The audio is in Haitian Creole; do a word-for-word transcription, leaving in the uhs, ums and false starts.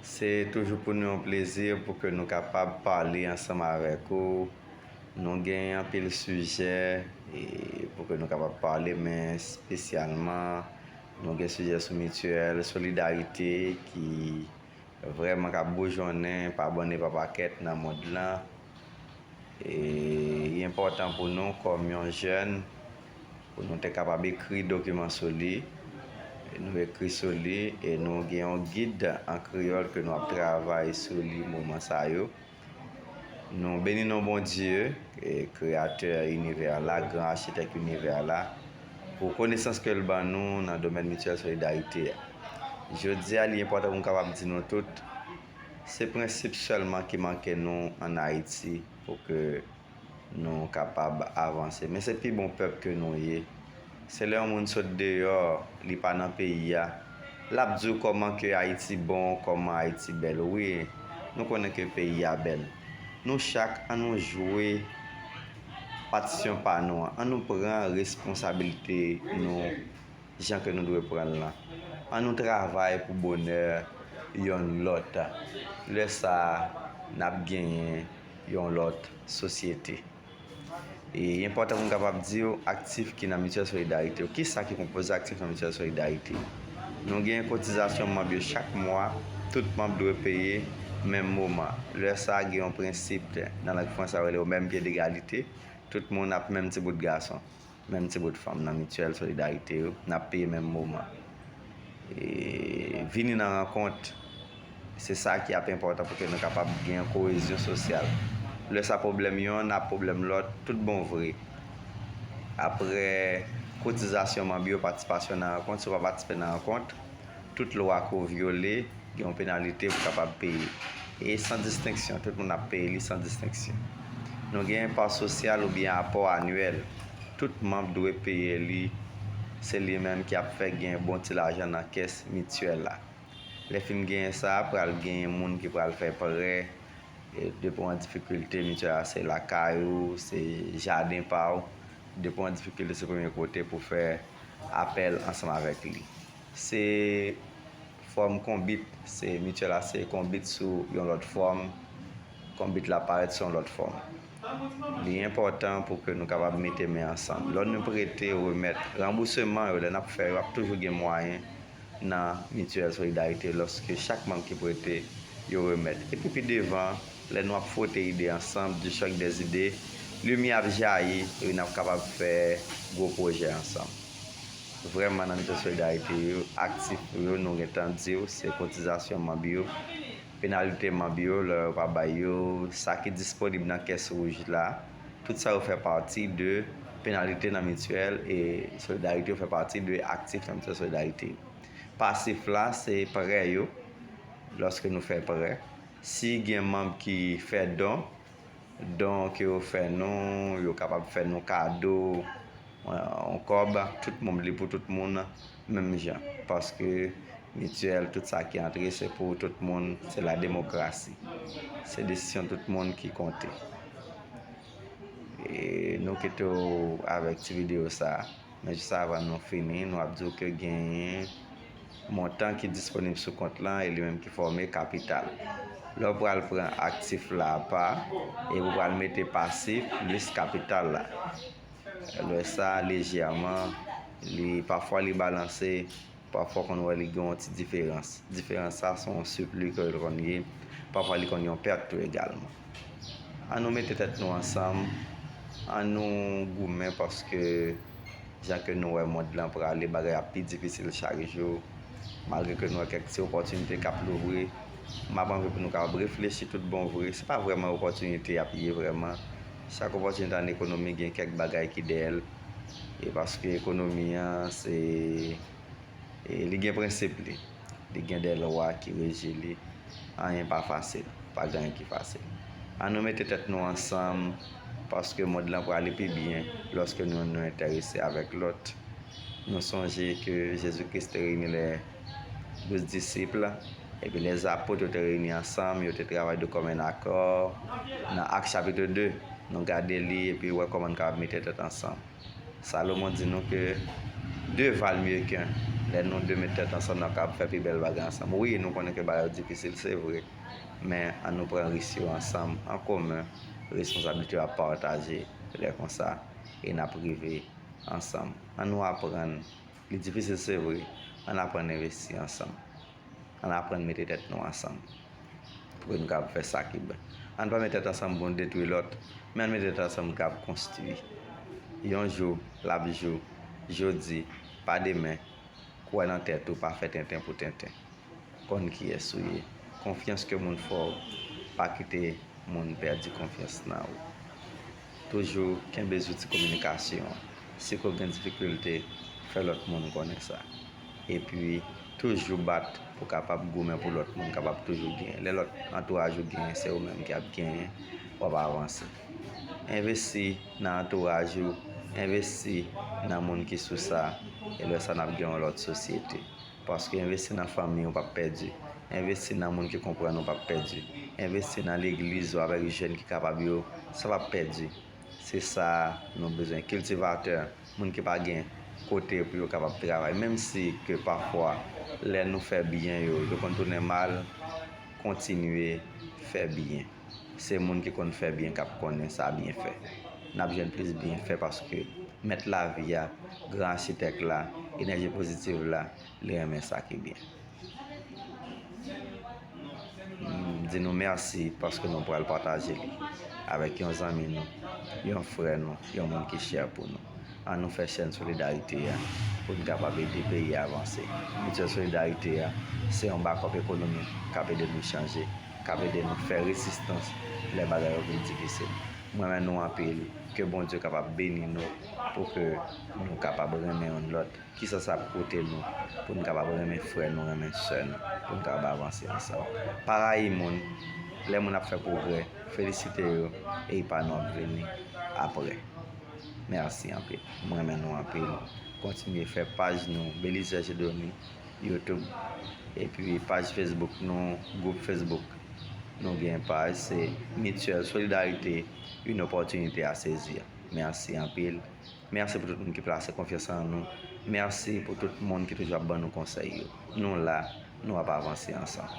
Se toujou pou nou yon plezi pou ke nou kapab pale ansanm avèk ou. Nou gen anpil sijè e pou ke nou kapab pale, men espesyalman nou gen sijè sou mityèl, solidarite ki vrèman k ap boujonnen pa bòn e pa pakèt nan mond lan. E li enpòtan pou nou kòm yon jèn pou nou te kapab ekri dokiman sou li. E nou ekri sou li e nou gen yon gid an kreyòl ke nou ap travay sou li moman sa yo. Nou beni non Bondye, e kreyatè inivè la, gran achitèk inivè la, pou konesans ke l ban nou nan domèn mityèl solidarite a. Jodi a, li enpòtan pou m kapab di nou tout, se prensip sèlman ki manke nou ann Ayiti pou ke nou kapab avanse. Men se pi bon pèp ke nou ye. Se lè yon moun sot deyò, li pa nan peyi a, l ap di w kòman ke Ayiti bon, kòman Ayiti bèl. Wi, nou konnen ke peyi a bèl. Nou chak, ann nou jwe patisyon pa nou an. Ann nou pran responsabilite nou jan ke nou dwe pran l lan. Ann nou travay pou bonè yonn lòt. Lè sa a, n ap genyen yon lòt sosyete. E li enpòtan pou m kapab di w aktif ki nan Mityèl Solidarite yo. Kisa ki konpoze aktif nan Mityèl Solidarite? Nou gen kotizasyon manm yo chak mwa. Tout manm dwe peye menm moman. Lè sa a, gen yon prensip nan lang fransè yo rele au même pied d'égalité. Tout moun ap menm ti bout gason, menm ti bout fanm nan Mityèl Solidarite yo. N ap peye menm moman. E vini nan rankont, se sa ki ap enpòtan pou ke nou kapab gen yon koyezyon sosyal. Lè sa pwoblèm yonn ap pwoblèm lòt, tout bon vre. Apre kotizasyon manm yo, patisipasyon nan rankont, si w pa patisipe nan rankont, tout lwa ke w vyole, gen yon penalite pou kapab peye. E san distenksyon, tout moun ap peye li san distenksyon. Nou gen pa sosyal oubyen apò anyèl. Tout manm dwe peye li. Se li menm ki ap fè gen bon ti lajan nan kès mityèl la. Lè fin genyen sa, pral genyen moun ki pral fè prè. E depi w an difikilte, mityèl la se lakay ou, se jaden pa w. Depi w an difikilte, se premye kote pou fè apèl ansanm avèk li. Se fòm konbit, se mityèl la se konbit sou yon lòt fòm, konbit la parèt sou yon lòt fòm. Li enpòtan pou ke nou kapab mete men ansanm. Lò nou prete, remèt, ranbouseman yo, lè n ap fè yo, ap toujou gen mwayen nan Mityèl Solidarite lòske chak manm ki prete, yo remèt. Epi pi devan, lè nou ap fwote ide ansanm, du choc des idées, limyè ap jayi, epi n ap kapab fè gwo pwojè ansanm. Vrèman, nan Mityèl Solidarite yo, aktif yo, nou gentan di w, se kotizasyon manm yo, penalite manm yo, lè yo pa bay yo, sa ki disponib nan kès wouj la, tout sa yo fè pati de penalite nan Mityèl e Solidarite yo fè pati de aktif nan Mityèl Solidarite. Pasif la, se prè yo, lòske nou fè prè. Si gen manm ki fè don, don ke yo fè nou, yo kapab fè nou kado, yon kòb, tout moun, li pou tout moun menm jan. Paske mityèl, tout sa ki antre, se pou tout moun, se la demokrasi. Se desizyon tout moun ki konte. E nou kite w avèk ti videyo sa a. Men jis avan nou fini, nou ap di w ke genyen montan ki disponib sou kont lan e li menm ki fòme kapital. Lè w pral pran aktif la apa, epi w pral mete pasif plis kapital la. Lè sa, lejèman, li, pafwa li balanse, pafwa w konn wè li gen yon ti diferans. Diferans sa, se yon sipli ke l konn ye. Pafwa li konn yon pèt tou egalman. An nou mete tèt nou ansanm, an nou goumen paske jan ke nou wè mond lan prale, bagay ap pi difisil chak jou. Malgre ke nou wè kèk ti opòtinite k ap louvri, m ap anvi pou nou kapab reflechi tout bon vre. Se pa vrèman opòtinite y ap ye vrèman. Chak opòtinite an ekonomi gen kèk bagay ki dèyè l. E paske ekonomi an, se, e li gen prensip li. Li gen de lwa ki reji li. Anyen pa fasil. Pa gen anyen ki fasil. An nou mete tèt nou ansanm, paske mond lan prale pi byen lòske nou, nou enterese avèk lòt. Nou sonje ke Jezi Kris te reyini lè douz disip, epi lè apot yo te reyini ansanm, yo te travay de commun accord nan Ak chapit de. Nou gade li epi wè kòman n kapab mete tèt ansanm. Salomon di nou ke deux valent mieux qu'un. Lè nou de met tèt ansanm, n ap kapab fè pi bèl bagay ansanm. Wi, nou konnen ke bagay yo difisil, se vre. Men, ann nou pran risk yo ansanm, an komen. Responsablite yo ap pataje. Lè konsa, e n ap rive ansanm. Ann nou aprann. Li difisil, se vre. Ann aprann envesti ansanm. Ann aprann mete tèt nou ansanm pou nou kapab fè sa ki byen. Ann pa met tèt ansanm pou nou detwi lòt, men ann met tèt ansanm pou nou kapab konstwi. Yon jou, l ap jou, jodi, pa demen, kwè nan tèt ou, pa fè tenten pou tenten. Konn kiyès ou ye. Konfyans ke moun fè w, pa kite moun pèdi konfyans nan ou. Toujou kenbe zouti kominikasyon an. Si ke w gen difikilte, fè lòt moun konnen sa. Epi, toujou bat pou kapab goumen pou lòt moun kapab toujou genyen. Lè lòt antouraj ou genyen, se ou menm ki ap genyen, w ap avanse. Envesti nan antouraj ou, envesti nan moun ki sou sa, e lè sa n ap gen yon lòt sosyete. Paske envesti nan fanmi ou p ap pèdi. Envesti nan moun ki konprann ou p ap pèdi. Envesti nan legliz ou avèk jèn ki kapab yo, sa p ap pèdi. Se sa nou bezwen. Kiltivatè, moun ki pa gen kote pou yo kapab travay. Menm si ke pafwa, lè nou fè byen yo, yo konn tounen mal, kontinye fè byen. Se moun ki konn fè byen k ap konnen sa byen fè. N ap jwenn plis byenfè paske Mèt lavi a, gran achitèk la, enèji pozitiv la, li renmen sa ki byen. M di nou mèsi paske nou pral pataje li avèk yon zanmi nou, yon frè nou, yon moun ki chè pou nou. Ann nou fè chèn solidarite a pou n kapab ede peyi a avanse. Mityèl Solidarite a se yon bakòp ekonomik k ap ede nou chanje, k ap ede nou fè rezistans lè bagay yo vin difisil. M renmen nou anpil. Ke Bondye kapab beni nou pou ke nou kapab renmen youn lòt. Kisa sa ap koute nou pou n kapab renmen frè nou, renmen sè nou, pou n kapab avanse ansanm. Pa rayi moun. Lè moun ap fè pwogrè, felisite yo e epa nou ap vini apre. Mèsi anpil. M renmen nou anpil. Kontinye fè paj nou, Belizaire Dieudonné, YouTube. Epi paj Facebook nou, gwoup Facebook nou gen paj, se Mutuelle Solidarité, une opportunité à saisir. Mèsi anpil. Mèsi pou tout moun ki plase konfyans an nou. Mèsi pou tout moun ki toujou ap ban nou konsèy yo. Nou la, nou ap avanse ansanm.